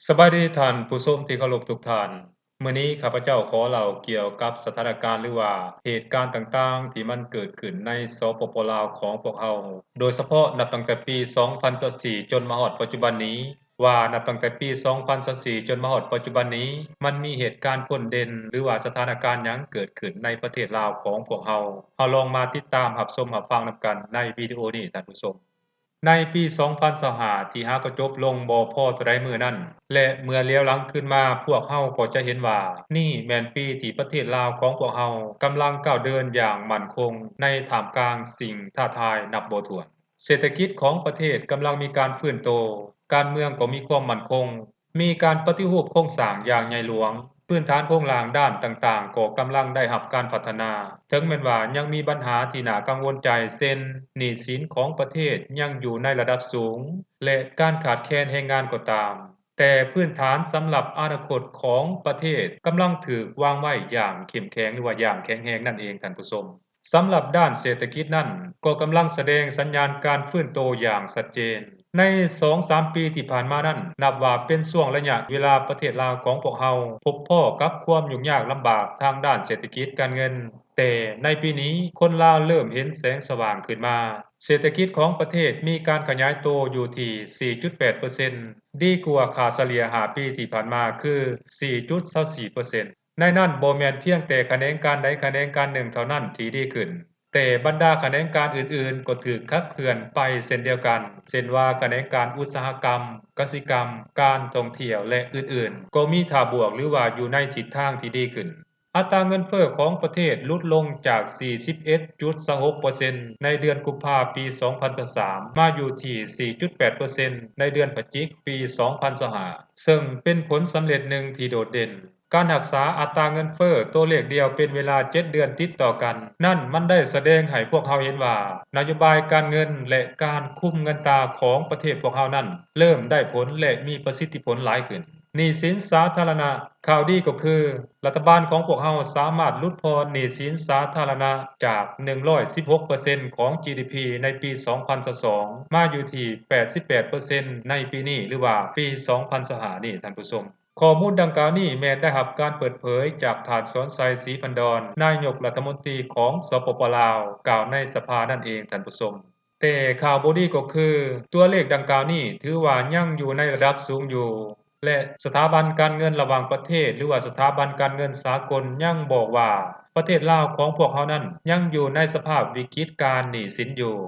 ສະບາຍດີທ່ານຜູ້ຊົມທີ່ເຄົາລົບທຸກທ່ານ. ມື້ນີ້ຂ້າພະເຈົ້າຂໍເລົ່າກ່ຽວກັບສະຖານະການ ຫຼືວ່າເຫດການຕ່າງໆ ທີ່ມັນເກີດຂຶ້ນໃນ ສປປ ລາວ ຂອງພວກເຮົາ, ໂດຍສະເພາະນັບຕັ້ງແຕ່ປີສອງພັນຊາວສີ່ ຈົນມາຮອດປັດຈຸບັນນີ້, ວ່ານັບຕັ້ງແຕ່ປີສອງພັນຊາວສີ່ ຈົນມາຮອດປັດຈຸບັນນີ້, ມັນມີເຫດການພົ້ນເດັ່ນ ຫຼືວ່າສະຖານະການຫຍັງເກີດຂຶ້ນໃນປະເທດລາວຂອງພວກເຮົາ. ເຮົາລອງມາຕິດຕາມຮັບຊົມຮັບຟັງນຳກັນໃນວິດີໂອນີ້ທ່ານຜູ້ຊົມ. ໃນປີສອງພັນຊາວຫ້າ ທີ່ຫາກໍຈົບລົງບໍ່ພໍເທົ່າໃດມື້ນັ້ນ ແລະ ເມື່ອຫຼຽວຫຼັງຄືນມາ ພວກເຮົາກໍຈະເຫັນວ່າ ນີ້ແມ່ນປີທີ່ປະເທດລາວຂອງພວກເຮົາກຳລັງກ້າວເດີນຢ່າງໝັ້ນຄົງ ໃນທ່າມກາງສິ່ງທ້າທາຍນັບບໍ່ຖ້ວນ. ເສດຖະກິດຂອງປະເທດກຳລັງມີການຟື້ນໂຕ, ການເມືອງກໍມີຄວາມໝັ້ນຄົງ, ມີການປະຕິຮູບໂຄງສ້າງຢ່າງໃຫຍ່ຫຼວງ, ພື້ນຖານໂຄງລ່າງດ້ານຕ່າງໆກໍກຳລັງໄດ້ຮັບການພັດທະນາ, ເຖິງແມ່ນວ່າຍັງມີບັນຫາທີ່ໜ້າກັງວົນໃຈ ເຊັ່ນ ໜີ້ສິນຂອງປະເທດຍັງຢູ່ໃນລະດັບສູງ ແລະ ການຂາດແຄນແຮງງານກໍຕາມ, ແຕ່ພື້ນຖານສຳລັບອະນາຄົດຂອງປະເທດກຳລັງຖືກວາງໄວ້ຢ່າງເຂັ້ມແຂງ ຫຼືວ່າຢ່າງແຂງແຮງນັ້ນເອງທ່ານຜູ້ຊົມ. ສຳລັບດ້ານເສດຖະກິດນັ້ນ ກໍກຳລັງສະແດງສັນຍານການຟື້ນໂຕຢ່າງຊັດເຈນ. ໃນສອງສາມປີທີ່ຜ່ານມານັ້ນ ນັບວ່າເປັນຊ່ວງໄລຍະເວລາປະເທດລາວຂອງພວກເຮົາພົບພໍ້ກັບຄວາມຫຍຸ້ງຍາກລຳບາກທາງດ້ານເສດຖະກິດການເງິນ, ແຕ່ໃນປີນີ້ຄົນລາວເລີ່ມເຫັນແສງສະຫວ່າງຂຶ້ນມາ. ເສດຖະກິດຂອງປະເທດມີການຂະຫຍາຍໂຕຢູ່ທີ່ສີ່ຈຸດແປດເປີເຊັນ ດີກວ່າຄ່າສະເລ່ຍຫ້າປີທີ່ຜ່ານມາຄືສີ່ຈຸດຊາວສີ່ເປີເຊັນ. ໃນນັ້ນບໍ່ແມ່ນພຽງແຕ່ຂະແໜງການໃດຂະແໜງການໜຶ່ງເທົ່ານັ້ນທີ່ດີຂຶ້ນ, ແຕ່ບັນດາຂະແໜງການອື່ນໆກໍຖືກຂັບເຄື່ອນໄປເຊັ່ນດຽວກັນ, ເຊັ່ນວ່າຂະແໜງການອຸດສາຫະກຳ, ກະສິກຳ, ການທ່ອງທ່ຽວ ແລະ ອື່ນໆ ກໍມີທ່າບວກ ຫຼືວ່າຢູ່ໃນທິດທາງທີ່ດີຂຶ້ນ. ອັດຕາເງິນເຟີ້ຂອງປະເທດຫຼຸດລົງຈາກສີ່ສິບເອັດຈຸດສອງຫົກເປີເຊັນ ໃນເດືອນກຸມພາປີສອງພັນຊາວສາມ ມາຢູ່ທີ່ສີ່ຈຸດແປດເປີເຊັນ ໃນເດືອນພະຈິກປີສອງພັນຊາວຫ້າ ເຊິ່ງເປັນຜົນສຳເລັດໜຶ່ງທີ່ໂດດເດັ່ນ. ການຮັກສາອັດຕາເງິນເຟີ້ໂຕເລກດຽວເປັນເວລາເຈັດເດືອນຕິດຕໍ່ກັນນັ້ນ ມັນໄດ້ສະແດງໃຫ້ພວກເຮົາເຫັນວ່າ ນະໂຍບາຍການເງິນ ແລະ ການຄຸມເງິນຕາຂອງປະເທດພວກເຮົານັ້ນ ເລີ່ມໄດ້ຜົນ ແລະ ມີປະສິດທິຜົນຫຼາຍຂຶ້ນ. ໜີ້ສິນສາທາລະນະ, ຂ່າວດີກໍຄື ລັດຖະບານຂອງພວກເຮົາສາມາດຫຼຸດຜ່ອນໜີ້ສິນສາທາລະນະຈາກໜຶ່ງຮ້ອຍສິບຫົກເປີເຊັນຂອງ ຈີດີພີ ໃນປີສອງພັນຊາວສອງ ມາຢູ່ທີ່ແປດສິບແປດເປີເຊັນໃນປີນີ້ ຫຼືວ່າປີສອງພັນຊາວຫ້ານີ້ທ່ານຜູ້ຊົມ. ຂໍ້ມູນດັ່ງກ່າວນີ້ແມ່ນໄດ້ຮັບການເປີດເຜີຍຈາກທ່ານ ສອນໄຊ ສີພັນດອນ ນາຍົກລັດຖະມົນຕີຂອງ ສປປ ລາວ ກ່າວໃນສະພານັ້ນເອງທ່ານຜູ້ຊົມ. ແຕ່ຂ່າວບໍ່ດີກໍຄື ຕົວເລກດັ່ງກ່າວນີ້ຖືວ່າຍັງຢູ່ໃນລະດັບສູງຢູ່ ແລະ ສະຖາບັນການເງິນລະຫວ່າງປະເທດ ຫຼືວ່າສະຖາບັນການເງິນສາກົນຍັງບອກວ່າ ປະເທດລາວຂອງພວກເຮົານັ້ນຍັງຢູ່ໃນສະພາບວິກິດການໜີ້ສິນຢູ່.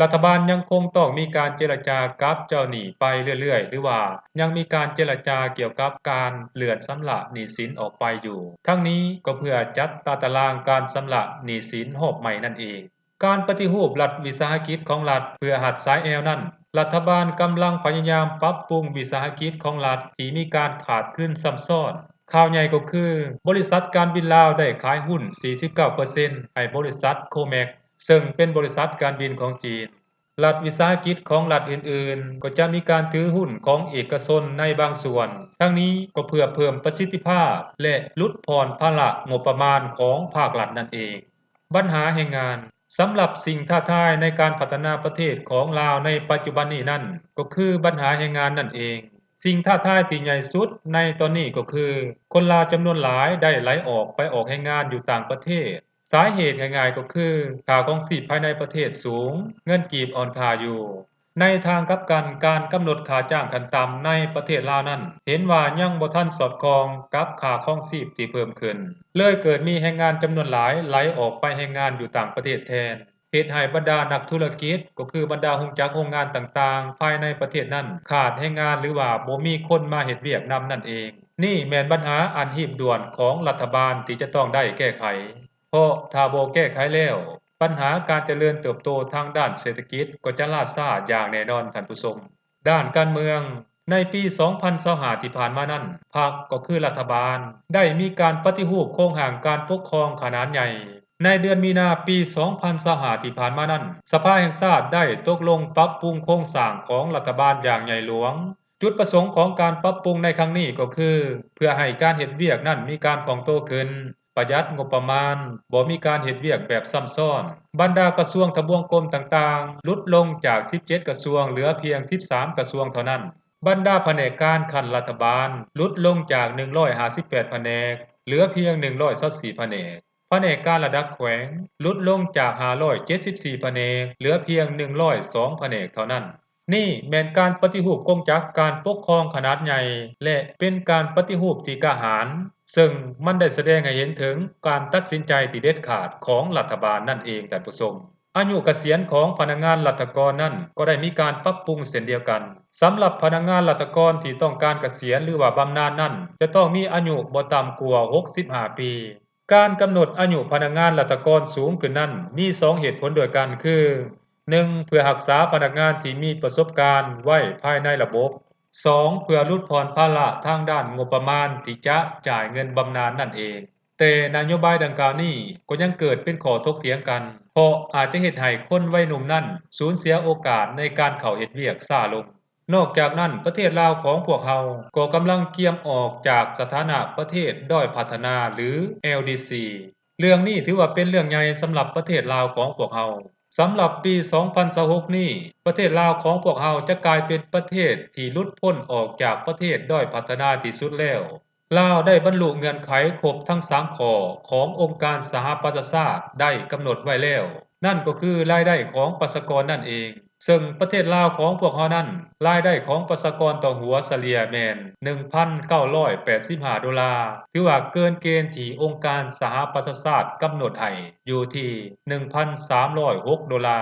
ລັດຖະບານຍັງຄົງຕ້ອງມີການເຈລະຈາກັບເຈົ້າໜີ້ໄປເລື້ອຍໆ ຫຼືວ່າຍັງມີການເຈລະຈາກ່ຽວກັບການເລື່ອນຊຳລະໜີ້ສິນອອກໄປຢູ່. ທັງນີ້ກໍເພື່ອຈັດຕາຕະລາງການຊຳລະໜີ້ສິນຮອບໃໝ່ນັ້ນເອງ. ການປະຕິຮູບລັດວິສາຫະກິດຂອງລັດເພື່ອຮັດສາຍແອວນັ້ນ, ລັດຖະບານກຳລັງພະຍາຍາມປັບປຸງວິສາຫະກິດຂອງລັດທີ່ມີການຂາດທຶນຊ້ຳຊ້ອນ. ຂ່າວໃຫຍ່ກໍຄື ບໍລິສັດການບິນລາວໄດ້ຂາຍຫຸ້ນສີ່ສິບເກົ້າເປີເຊັນໃຫ້ບໍລິສັດໂຄແມັກ ເຊິ່ງເປັນບໍລິສັດການບິນຂອງຈີນ. ລັດວິສາຫະກິດຂອງລັດອື່ນໆ ກໍຈະມີການຖືຫຸ້ນຂອງເອກະຊົນໃນບາງສ່ວນ. ທັງນີ້ກໍເພື່ອເພີ່ມປະສິດທິພາບ ແລະ ຫຼຸດຜ່ອນພາລະງົບປະມານຂອງພາກລັດນັ້ນເອງ. ບັນຫາແຮງງານ. ສຳລັບສິ່ງທ້າທາຍໃນການພັດທະນາປະເທດຂອງລາວໃນປັດຈຸບັນນີ້ນັ້ນ ກໍຄືບັນຫາແຮງງານນັ້ນເອງ. ສິ່ງທ້າທາຍທີ່ໃຫຍ່ສຸດໃນຕອນນີ້ກໍຄື ຄົນລາວຈຳນວນຫຼາຍໄດ້ໄຫຼອອກໄປອອກແຮງງານຢູ່ຕ່າງປະເທດ. ສາເຫດງ່າຍໆກໍຄື ຄ່າຄອງຊີບພາຍໃນປະເທດສູງ, ເງິນກີບອ່ອນຄ່າຢູ່. ໃນທາງກັບກັນ, ການກຳນົດຄ່າຈ້າງຂັ້ນຕ່ຳໃນປະເທດລາວນັ້ນ ເຫັນວ່າຍັງບໍ່ທັນສອດຄ່ອງກັບຄ່າຄອງຊີບທີ່ເພີ່ມຂຶ້ນ, ເລີຍເກີດມີແຮງງານຈຳນວນຫຼາຍໄຫຼອອກໄປແຮງງານຢູ່ຕ່າງປະເທດແທນ, ເຮັດໃຫ້ບັນດານັກທຸລະກິດ, ກໍຄືບັນດາໂຮງຈັກໂຮງງານຕ່າງໆພາຍໃນປະເທດນັ້ນ ຂາດແຮງງານ ຫຼືວ່າບໍ່ມີຄົນມາເຮັດວຽກນຳນັ້ນເອງ. ນີ້ແມ່ນບັນຫາອັນຮີບດ່ວນຂອງລັດຖະບານທີ່ຈະຕ້ອງໄດ້ແກ້ໄຂ. ເພາະຖ້າບໍ່ແກ້ໄຂແລ້ວ, ບັນຫາການຈະເລີນເຕີບໂຕທາງດ້ານເສດຖະກິດກໍຈະລ່າຊ້າຢ່າງແນ່ນອນ, ທ່ານຜູ້ຊົມ. ດ້ານການເມືອງ, ໃນປີສອງພັນຊາວຫ້າທີ່ຜ່ານມານັ້ນ, ພັກກໍຄືລັດຖະບານ ໄດ້ມີການປະຕິຮູບໂຄງຮ່າງການປົກຄອງຂະໜານໃຫຍ່. ໃນເດືອນມີນາປີສອງພັນຊາວຫ້າທີ່ຜ່ານມານັ້ນ, ສະພາແຫ່ງຊາດໄດ້ຕົກລົງປັບປຸງໂຄງສ້າງຂອງລັດຖະບານຢ່າງໃຫຍ່ຫຼວງ. ຈຸດປະສົງຂອງການປັບປຸງໃນຄັ້ງນີ້ກໍຄື ເພື່ອໃຫ້ການເຮັດວຽກນັ້ນມີການຄ່ອງໂຕຂຶ້ນ, ປະຢັດງົບປະມານ, ບໍ່ມີການເຮັດວຽກແບບຊ້ຳຊ້ອນ. ບັນດາກະຊວງທະບວງກົມຕ່າງໆ ຫຼຸດລົງຈາກສິບເຈັດກະຊວງ ເຫຼືອພຽງສິບສາມກະຊວງເທົ່ານັ້ນ. ບັນດາພະແນກການຂັ້ນລັດຖະບານຫຼຸດລົງຈາກໜຶ່ງຮ້ອຍຫ້າສິບແປດພະແນກ ເຫຼືອພຽງໜຶ່ງຮ້ອຍຊາວສີ່ພະແນກ, ພະແນກການລະດັບແຂວງຫຼຸດລົງຈາກຫ້າຮ້ອຍເຈັດສິບສີ່ພະແນກ ເຫຼືອພຽງໜຶ່ງຮ້ອຍສອງພະແນກເທົ່ານັ້ນ. ນີ້ແມ່ນການປະຕິຮູບກົງຈັກການປົກຄອງຂະໜາດໃຫຍ່ ແລະ ເປັນການປະຕິຮູບທີ່ກ້າຫານ, ເຊິ່ງມັນໄດ້ສະແດງໃຫ້ເຫັນເຖິງການຕັດສິນໃຈທີ່ເດັດຂາດຂອງລັດຖະບານນັ້ນເອງ, ທ່ານຜູ້ຊົມ. ອາຍຸກະສຽນຂອງພະນັກງານລັດຖະກອນນັ້ນກໍໄດ້ມີການປັບປຸງເຊັ່ນດຽວກັນ. ສຳລັບພະນັກງານລັດຖະກອນທີ່ຕ້ອງການກະສຽນ ຫຼືວ່າບຳນານນັ້ນ ຈະຕ້ອງມີອາຍຸບໍ່ຕ່ຳກວ່າຫົກສິບຫ້າປີ. ການກຳນົດອາຍຸພະນັກງານລັດຖະກອນສູງຂຶ້ນນັ້ນ ມີສອງເຫດຜົນດ້ວຍກັນ ຄື ໜຶ່ງ ເພື່ອຮັກສາພະນັກງານທີ່ມີປະສົບການໄວ້ພາຍໃນລະບົບ, ສອງ ເພື່ອຫຼຸດຜ່ອນພາລະທາງດ້ານງົບປະມານທີ່ຈະຈ່າຍເງິນບຳນານນັ້ນເອງ. ແຕ່ນະໂຍບາຍດັ່ງກ່າວນີ້ກໍຍັງເກີດເປັນຂໍ້ຖົກຖຽງກັນ, ເພາະອາດຈະເຮັດໃຫ້ຄົນໄວໜຸ່ມນັ້ນສູນເສຍໂອກາດໃນການເຂົ້າເຮັດວຽກຊ້າລົງ. ນອກຈາກນັ້ນ, ປະເທດລາວຂອງພວກເຮົາກໍກຳລັງກຽມອອກຈາກສະຖານະປະເທດດ້ອຍພັດທະນາ ຫຼື ແອລດີຊີ. ເລື່ອງນີ້ຖືວ່າເປັນເລື່ອງໃຫຍ່ສຳລັບປະເທດລາວຂອງພວກເຮົາ. ສຳລັບປີສອງພັນຊາວຫົກນີ້, ປະເທດລາວຂອງພວກເຮົາຈະກາຍເປັນປະເທດທີ່ຫຼຸດພົ້ນອອກຈາກປະເທດດ້ອຍພັດທະນາທີ່ສຸດແລ້ວ. ລາວໄດ້ບັນລຸເງື່ອນໄຂຄົບທັງສາມຂໍ້ຂອງອົງການສະຫະປະຊາຊາດໄດ້ກຳນົດໄວ້ແລ້ວ, ນັ້ນກໍຄືລາຍໄດ້ຂອງປະຊາກອນນັ້ນເອງ, ເຊິ່ງປະເທດລາວຂອງພວກເຮົານັ້ນ, ລາຍໄດ້ຂອງປະຊາກອນຕໍ່ຫົວສະເລ່ຍແມ່ນໜຶ່ງພັນເກົ້າຮ້ອຍແປດສິບຫ້າໂດລາ, ຖືວ່າເກີນເກນທີ່ອົງການສະຫະປະຊາຊາດກຳນົດໃຫ້ຢູ່ທີ່ໜຶ່ງພັນສາມຮ້ອຍຫົກໂດລາ.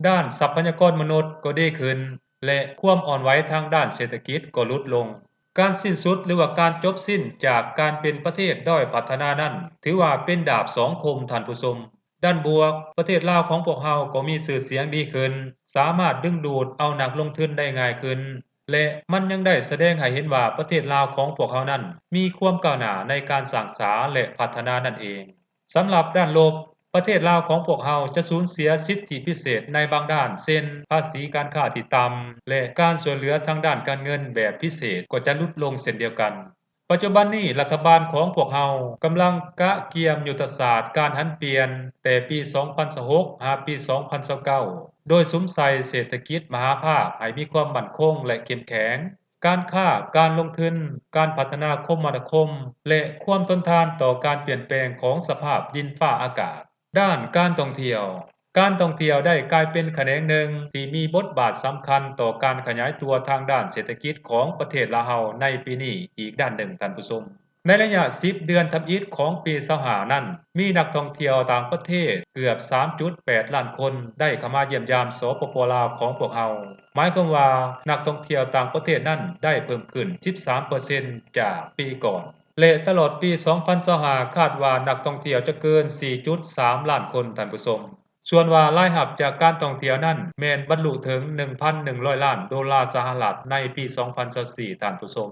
ດ້ານຊັບພະຍາກອນມະນຸດກໍດີຂຶ້ນ ແລະ ຄວາມອ່ອນໄຫວທາງດ້ານເສດຖະກິດກໍຫຼຸດລົງ. ການສິ້ນສຸດ ຫຼືວ່າການຈົບສິ້ນຈາກການເປັນປະເທດດ້ອຍພັດທະນານັ້ນ ຖືວ່າເປັນດາບສອງຄົມ, ທ່ານຜູ້ຊົມ. ດ້ານບວກ, ປະເທດລາວຂອງພວກເຮົາກໍມີຊື່ສຽງດີຂຶ້ນ, ສາມາດດຶງດູດເອົານັກລົງທຶນໄດ້ງ່າຍຂຶ້ນ ແລະ ມັນຍັງໄດ້ສະແດງໃຫ້ເຫັນວ່າປະເທດລາວຂອງພວກເຮົານັ້ນມີຄວາມກ້າວໜ້າໃນການສ້າງສາ ແລະ ພັດທະນານັ້ນເອງ. ສຳລັບດ້ານລົບ, ປະເທດລາວຂອງພວກເຮົາຈະສູນເສຍສິດທິພິເສດໃນບາງດ້ານ ເຊັ່ນ ພາສີການຄ້າທີ່ຕ່ຳ ແລະ ການຊ່ວຍເຫຼືອທາງດ້ານການເງິນແບບພິເສດກໍຈະຫຼຸດລົງເຊັ່ນດຽວກັນ. ປັດຈຸບັນນີ້, ລັດຖະບານຂອງພວກເຮົາກຳລັງກະກຽມຍຸດທະສາດການຫັນປ່ຽນແຕ່ປີສອງພັນຊາວຫົກ ຫາປີສອງພັນຊາວເກົ້າ ໂດຍສຸມໃສ່ເສດຖະກິດມະຫາພາກໃຫ້ມີຄວາມໝັ້ນຄົງ ແລະ ເຂັ້ມແຂງ, ການຄ້າ, ການລົງທຶນ, ການພັດທະນາຄົມມະນາຄົມ ແລະ ຄວາມທົນທານຕໍ່ການປ່ຽນແປງຂອງສະພາບດິນຟ້າອາກາດ. ດ້ານການທ່ອງທ່ຽວ, ການທ່ອງທ່ຽວໄດ້ກາຍເປັນຂະແໜງໜຶ່ງທີ່ມີບົດບາດສຳຄັນຕໍ່ການຂະຫຍາຍຕົວທາງດ້ານເສດຖະກິດຂອງປະເທດລາວເຮົາໃນປີນີ້ອີກດ້ານໜຶ່ງ, ທ່ານຜູ້ຊົມ. ໃນໄລຍະສິບເດືອນທຳອິດຂອງປີຊາວຫ້ານັ້ນ, ມີນັກທ່ອງທ່ຽວຕ່າງປະເທດເກືອບສາມຈຸດແປດລ້ານຄົນໄດ້ເຂົ້າມາຢ້ຽມຢາມ ສປປ ລາວ ຂອງພວກເຮົາ. ໝາຍຄວາມວ່ານັກທ່ອງທ່ຽວຕ່າງປະເທດນັ້ນໄດ້ເພີ່ມຂຶ້ນສິບສາມເປີເຊັນຈາກປີກ່ອນ ແລະ ຕະຫຼອດປີສອງພັນຊາວຫ້າ ຄາດວ່ານັກທ່ອງທ່ຽວຈະເກີນສີ່ຈຸດສາມລ້ານຄົນ, ທ່ານຜູ້ຊົມ. ສ່ວນວ່າລາຍຮັບຈາກການທ່ອງທ່ຽວນັ້ນແມ່ນບັນລຸເຖິງໜຶ່ງພັນໜຶ່ງຮ້ອຍລ້ານໂດລາສະຫະລັດໃນປີສອງພັນຊາວສີ່, ທ່ານຜູ້ຊົມ.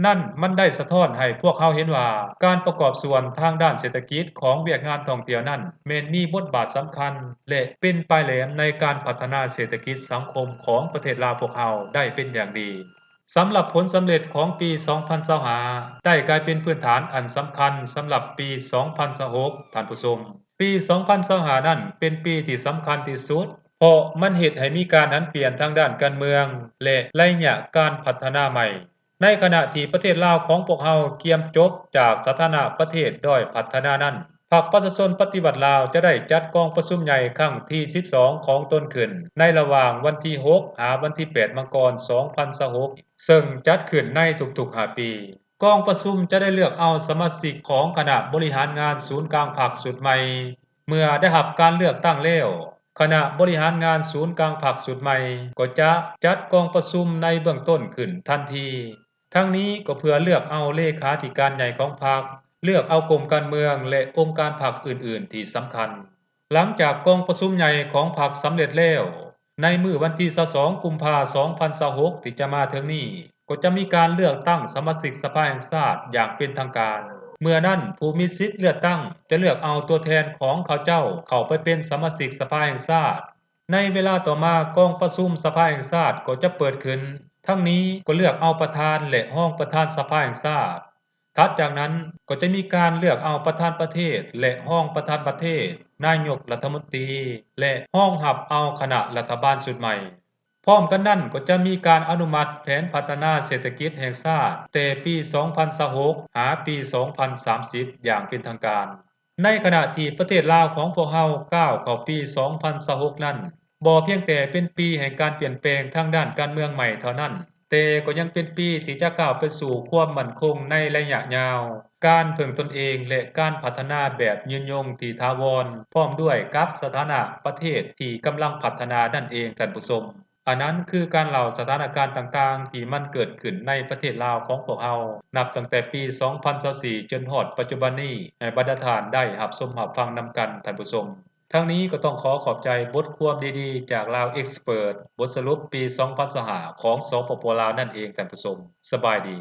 ນັ້ນມັນໄດ້ສະທ້ອນໃຫ້ພວກເຮົາເຫັນວ່າ ການປະກອບສ່ວນທາງດ້ານເສດຖະກິດຂອງວຽກງານທ່ອງທ່ຽວນັ້ນ ແມ່ນມີບົດບາດສຳຄັນ ແລະ ເປັນປາຍແຫຼມໃນການພັດທະນາເສດຖະກິດສັງຄົມຂອງປະເທດລາວພວກເຮົາໄດ້ເປັນຢ່າງດີ. ສຳລັບຜົນສຳເລັດຂອງປີສອງພັນຊາວຫ້າ ໄດ້ກາຍເປັນພື້ນຖານອັນສຳຄັນສຳລັບປີສອງພັນຊາວຫົກ, ທ່ານຜູ້ຊົມ. ປີສອງພັນຊາວຫ້ານັ້ນເປັນປີທີ່ສຳຄັນທີ່ສຸດ, ເພາະມັນເຮັດໃຫ້ມີການຫັນປ່ຽນທາງດ້ານການເມືອງ ແລະ ໄລຍະການພັດທະນາໃໝ່. ໃນຂະນະທີ່ປະເທດລາວຂອງພວກເຮົາກຽມຈົບຈາກສະຖານະປະເທດດ້ອຍພັດທະນານັ້ນ, ພັກປະຊາຊົນປະຕິວັດລາວຈະໄດ້ຈັດກອງປະຊຸມໃຫຍ່ຄັ້ງທີສິບສອງຂອງຕົນຂຶ້ນ ໃນລະຫວ່າງວັນທີຫົກ ຫາວັນທີແປດ ມັງກອນ ສອງພັນຊາວຫົກ ເຊິ່ງຈັດຂຶ້ນໃນທຸກໆຫ້າປີ. ກອງປະຊຸມຈະໄດ້ເລືອກເອົາສະມາຊິກຂອງຄະນະບໍລິຫານງານສູນກາງພັກຊຸດໃໝ່. ເມື່ອໄດ້ຮັບການເລືອກຕັ້ງແລ້ວ, ຄະນະບໍລິຫານງານສູນກາງພັກຊຸດໃໝ່ກໍຈະຈັດກອງປະຊຸມໃນເບື້ອງຕົ້ນຂຶ້ນທັນທີ. ທັງນີ້ກໍເພື່ອເລືອກເອົາເລຂາທິການໃຫຍ່ຂອງພັກ, ເລືອກເອົາກົມການເມືອງ ແລະ ອົງການພັກອື່ນໆທີ່ສຳຄັນ. ຫຼັງຈາກກອງປະຊຸມໃຫຍ່ຂອງພັກສຳເລັດແລ້ວ, ໃນມື້ວັນທີຊາວສອງ ກຸມພາ ສອງພັນຊາວຫົກ ທີ່ຈະມາເຖິງນີ້, ກໍຈະມີການເລືອກຕັ້ງສະມາຊິກສະພາແຫ່ງຊາດຢ່າງເປັນທາງການ. ເມື່ອນັ້ນ, ຜູ້ມີສິດເລືອກຕັ້ງຈະເລືອກເອົາຕົວແທນຂອງເຂົາເຈົ້າເຂົ້າໄປເປັນສະມາຊິກສະພາແຫ່ງຊາດ. ໃນເວລາຕໍ່ມາ, ກອງປະຊຸມສະພາແຫ່ງຊາດກໍຈະເປີດຂຶ້ນ. ທັງນີ້ກໍເລືອກເອົາປະທານ ແລະ ຮອງປະທານສະພາແຫ່ງຊາດ. ຖັດຈາກນັ້ນກໍຈະມີການເລືອກເອົາປະທານປະເທດ ແລະ ຮອງປະທານປະເທດ, ນາຍົກລັດຖະມົນຕີ ແລະ ຮອງຮັບເອົາຄະນະລັດຖະບານຊຸດໃໝ່. ພ້ອມກັນນັ້ນກໍຈະມີການອະນຸມັດແຜນພັດທະນາເສດຖະກິດແຫ່ງຊາດແຕ່ປີສອງພັນຊາວຫົກຫາປີສອງພັນສາມສິບຢ່າງເປັນທາງການ. ໃນຂະນະທີ່ປະເທດລາວຂອງພວກເຮົາກ້າວເຂົ້າປີສອງພັນຊາວຫົກນັ້ນ ບໍ່ພຽງແຕ່ເປັນປີແຫ່ງການປ່ຽນແປງທາງດ້ານການເມືອງໃໝ່ເທົ່ານັ້ນ, ແຕ່ກໍຍັງເປັນປີທີ່ຈະກ້າວໄປສູ່ຄວາມໝັ້ນຄົງໃນໄລຍະຍາວ, ການເພິ່ງຕົນເອງ ແລະ ການພັດທະນາແບບຍືນຍົງທີ່ຖາວອນ, ພ້ອມດ້ວຍກັບສະຖານະປະເທດທີ່ກຳລັງພັດທະນານັ້ນເອງ, ທ່ານຜູ້ຊົມ. ອັນນັ້ນຄືການເລົ່າສະຖານະການຕ່າງໆທີ່ມັນເກີດຂຶ້ນໃນປະເທດລາວຂອງພວກເຮົາ ນັບຕັ້ງແຕ່ປີສອງພັນຊາວສີ່ຈົນຮອດປັດຈຸບັນນີ້ ໃຫ້ບັນດາທ່ານໄດ້ຮັບຊົມຮັບຟັງນຳກັນ, ທ່ານຜູ້ຊົມ. ທັງນີ້ກໍຕ້ອງຂໍຂອບໃຈບົດຄວາມດີໆຈາກ Lao Expert ບົດສະຫຼຸບປີສອງພັນຊາວຫ້າຂອງ ສປປ ລາວ ນັ້ນເອງ, ທ່ານຜູ້ຊົມ. ສະບາຍດີ.